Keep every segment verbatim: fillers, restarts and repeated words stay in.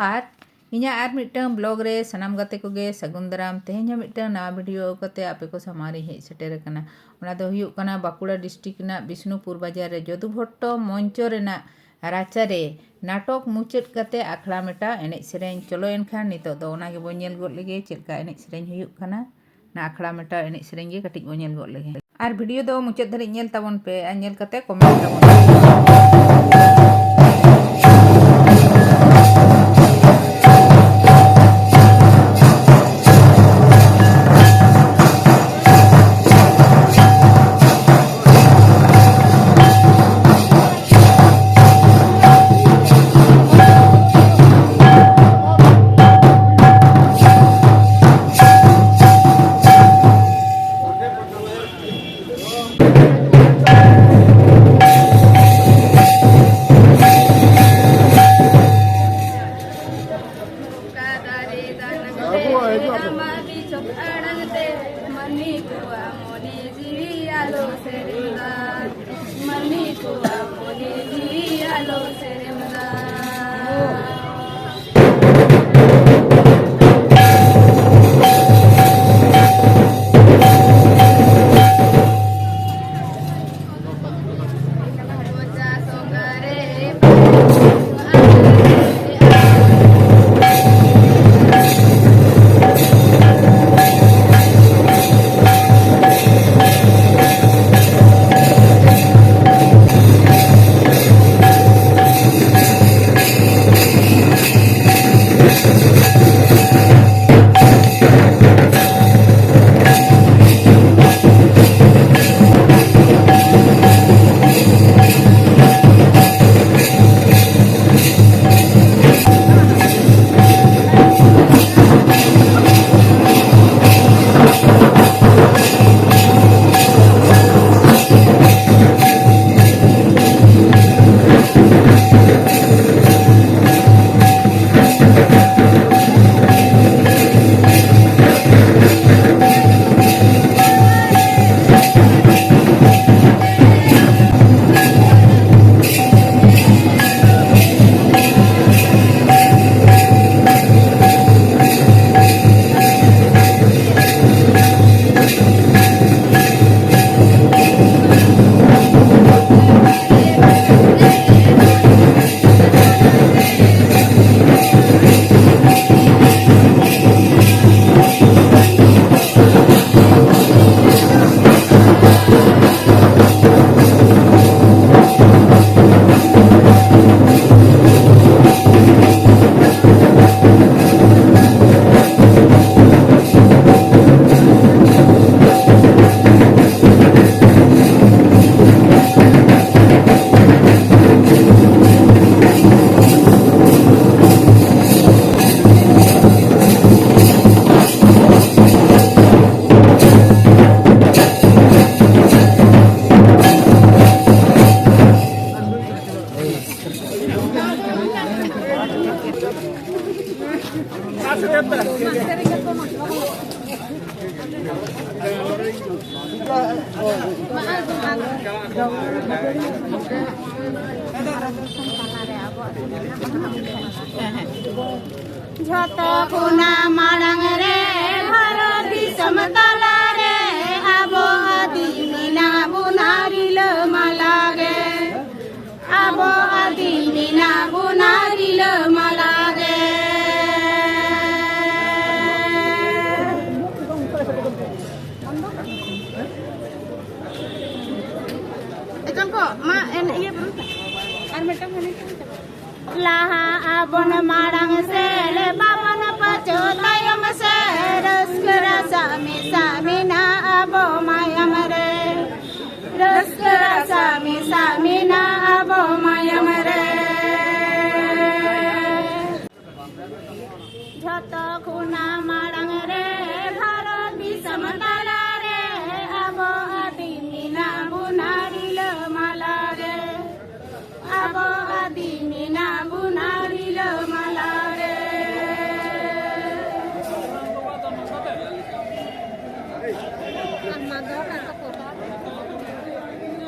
ᱟᱨ ᱤᱧᱟᱹᱜ ᱟᱨ ᱢᱤᱫᱴᱟᱝ ᱵᱞᱚᱜ ᱨᱮ ᱥᱟᱱᱟᱢ ᱜᱟᱛᱮ ᱠᱚᱜᱮ ᱥᱟᱹᱜᱩᱱ ᱫᱟᱨᱟᱢ᱾ ᱛᱮᱦᱮᱧ ᱦᱚᱸ ᱢᱤᱫᱴᱟᱝ ᱱᱟᱣᱟ ᱵᱷᱤᱰᱤᱭᱳ ᱟᱹᱜᱩ ᱠᱟᱛᱮ ᱟᱯᱮ ᱠᱚ ᱥᱟᱢᱟᱝ ᱨᱤᱧ ᱦᱮᱡ ᱥᱮᱴᱮᱨ ᱟᱠᱟᱱᱟ᱾ ᱚᱱᱟ ᱫᱚ ᱦᱩᱭᱩᱜ ᱠᱟᱱᱟ ᱵᱟᱸᱠᱩᱲᱟ ᱰᱤᱥᱴᱨᱤᱠᱴ ᱨᱮᱱᱟᱜ ᱵᱤᱥᱱᱩᱯᱩᱨ ᱵᱟᱡᱟᱨ ᱨᱮ ᱡᱚᱫᱩ ᱵᱷᱚᱴᱴᱚ ᱢᱚᱧᱪᱚ ᱨᱮᱱᱟᱜ ᱨᱟᱪᱟ ᱨᱮ ᱱᱟᱴᱚᱠ ᱢᱩᱪᱟᱹᱫ ᱠᱟᱛᱮ ᱟᱠᱷᱲᱟ ᱢᱮᱴᱟᱣ ᱮᱱᱮᱡ ᱥᱮᱨᱮᱧ᱾ ᱪᱚᱞᱚ ᱮᱱᱠᱷᱟᱱ ᱱᱤᱛᱚᱜ ᱫᱚ ᱚᱱᱟ ᱜᱮᱵᱚᱱ ᱧᱮᱞ ᱜᱚᱫ ᱞᱮᱜᱮ, ᱪᱮᱫ ᱞᱮᱠᱟ ᱮᱱᱮᱡ ᱥᱮᱨᱮᱧ ᱦᱩᱭᱩᱜ ᱠᱟᱱᱟ᱾ ᱚᱱᱟ ᱟᱠᱷᱲᱟ ᱢᱮᱴᱟᱣ ᱮᱱᱮᱡ ᱥᱮᱨᱮᱧ ᱜᱮ ᱠᱟᱹᱴᱤᱡ ᱵᱚᱱ ᱧᱮᱞ ᱜᱚᱫ ᱞᱮᱜᱮ᱾ ᱟᱨ ᱵᱷᱤᱰᱤᱭᱳ ᱫᱚ ᱢᱩᱪᱟᱹᱫ ᱫᱷᱟᱹᱨᱤᱡ ᱧᱮᱞ ᱛᱟᱵᱚᱱ ᱯᱮ ᱟᱨ ᱧᱮᱞ ᱠᱟᱛᱮ ᱠᱚᱢᱮᱱᱴ ᱛᱟᱵᱚᱱ ᱯᱮ᱾ ᱚᱠᱟ ᱫᱟᱨᱮ ᱫᱟᱱᱟᱝ ᱨᱮ ᱟᱢᱟᱜ ᱵᱤᱪᱚᱠ ᱟᱲᱟᱝ ᱛᱮ ᱢᱟᱹᱱᱢᱤ ᱠᱚᱣᱟᱜ ᱢᱚᱱᱮ ᱡᱤᱣᱤ ᱟᱞᱚ ᱥᱮᱨᱮᱧ ᱫᱟ᱾ ᱢᱟᱹᱱᱢᱤ ᱠᱚᱣᱟᱜ ᱢᱚᱱᱮ ᱡᱤᱣᱤ ᱟᱞᱚ ᱥᱮᱨᱮᱧ ᱫᱟ᱾ ᱡᱷᱚᱛᱚ ᱠᱷᱚᱱᱟᱜ ᱢᱟᱲᱟᱝ ᱨᱮ ᱵᱷᱟᱨᱚᱛ ᱫᱤᱥᱚᱢ ᱛᱟᱞᱟ ᱨᱮ ᱟᱵᱚ ᱟᱹᱫᱤᱢ ᱢᱮᱱᱟᱜ ᱵᱚᱱᱟ ᱨᱤᱞᱟᱹᱢᱟᱞᱟ ᱜᱮ᱾ ᱟᱵᱚ ᱟᱹᱫᱤᱢ ᱢᱮᱱᱟᱜ ᱵᱚᱱᱟ ᱨᱤᱞᱟᱹᱢᱟᱞᱟ ᱜᱮ᱾ ᱮ ᱪᱚᱞ ᱠᱚ, ᱢᱟ, ᱮᱱ, ᱤᱭᱟᱹ ᱵᱚᱱ᱾ ᱟᱨ ᱢᱤᱫᱴᱟᱝ ᱦᱟᱹᱱᱤ ᱴᱷᱮᱱ ᱪᱟᱵᱟ᱾ ᱞᱟᱦᱟ ᱟᱵᱚᱱ ᱢᱟᱲᱟᱝ ᱥᱮᱫ, ᱵᱟᱵᱚᱱ ᱯᱟᱹᱪᱷᱩ ᱛᱟᱭᱚᱢ ᱥᱮᱫ, ᱨᱟᱹᱥᱠᱟᱹ ᱨᱟᱥᱟ ᱢᱮᱥᱟ ᱢᱮᱱᱟᱜ ᱟᱵᱚ ᱢᱟᱭᱟᱢ ᱨᱮ᱾ ᱨᱟᱹᱥᱠᱟᱹ ᱨᱟᱥᱟ ᱢᱮᱥᱟ ᱢᱮᱱᱟᱜ ᱟᱵᱚ ᱢᱟᱭᱟᱢ ᱨᱮ᱾ ᱡᱷᱚᱛᱚ ᱠᱷᱚᱱᱟᱜ ᱢᱟᱲᱟᱝ ᱨᱮ ᱵᱷᱟᱨᱚᱛ ᱫᱤᱥᱚᱢ ᱛᱟᱞᱟ ᱨᱮ ᱟᱵᱚ ᱟᱹᱫᱤᱢ ᱢᱮᱱᱟᱜ ᱵᱚᱱᱟ ᱨᱤᱞᱟᱹᱢᱟᱞᱟ ᱨᱮ᱾ ᱟᱵᱚ ᱟᱹᱫᱤᱢ ᱢᱮᱱᱟᱜ ᱵᱚᱱᱟ ᱨᱤᱞᱟᱹᱢᱟᱞᱟ ᱨᱮ᱾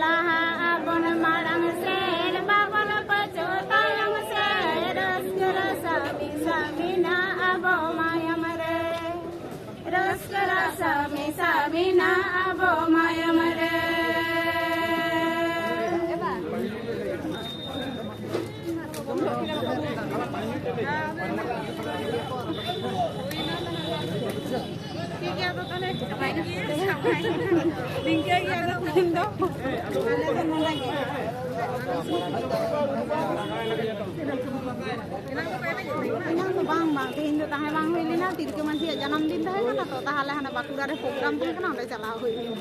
ᱞᱟᱦᱟ ᱟᱵᱚᱱ ᱢᱟᱲᱟᱝ ᱥᱮᱫ, ᱵᱟᱵᱚᱱ ᱯᱟᱹᱪᱷᱩ ᱛᱟᱭᱚᱢ ᱥᱮᱫ, ᱨᱟᱹᱥᱠᱟᱹ ᱨᱟᱥᱟ ᱢᱮᱥᱟ ᱢᱮᱱᱟᱜ ᱟᱵᱚ ᱢᱟᱭᱟᱢ ᱨᱮ᱾ ᱨᱟᱹᱥᱠᱟᱹ ᱨᱟᱥᱟ ᱢᱮᱥᱟ ᱢᱮᱱᱟᱜ ᱟᱵᱚ ᱢᱟᱭᱟᱢ ᱨᱮ᱾ ᱴᱷᱤᱠ ᱜᱮᱭᱟ, ᱟᱫᱚ ᱛᱟᱦᱞᱮ ᱱᱤᱝᱠᱟᱹ ᱜᱮ, ᱟᱫᱚ ᱛᱮᱦᱮᱧ ᱫᱚ ᱟᱞᱮ ᱫᱚ ᱱᱚᱰᱮ ᱜᱮ᱾ ᱮᱱᱟᱝ ᱫᱚ ᱵᱟᱝ, ᱵᱟᱝ, ᱛᱮᱦᱮᱧ ᱫᱚ ᱛᱟᱦᱮᱸ ᱵᱟᱝ ᱦᱩᱭ ᱞᱮᱱᱟ, ᱛᱤᱞᱠᱟᱹ ᱢᱟᱹᱡᱷᱤᱭᱟᱜ ᱡᱟᱱᱟᱢ ᱫᱤᱱ ᱛᱟᱦᱮᱸ ᱠᱟᱱᱟ ᱛᱚ, ᱛᱟᱦᱞᱮ ᱦᱟᱱᱮ ᱵᱟᱸᱠᱩᱲᱟ ᱨᱮ ᱯᱨᱳᱜᱨᱟᱢ ᱛᱟᱦᱮᱸ ᱠᱟᱱᱟ, ᱚᱸᱰᱮ ᱪᱟᱞᱟᱣ ᱦᱩᱭ ᱞᱮᱱᱟ᱾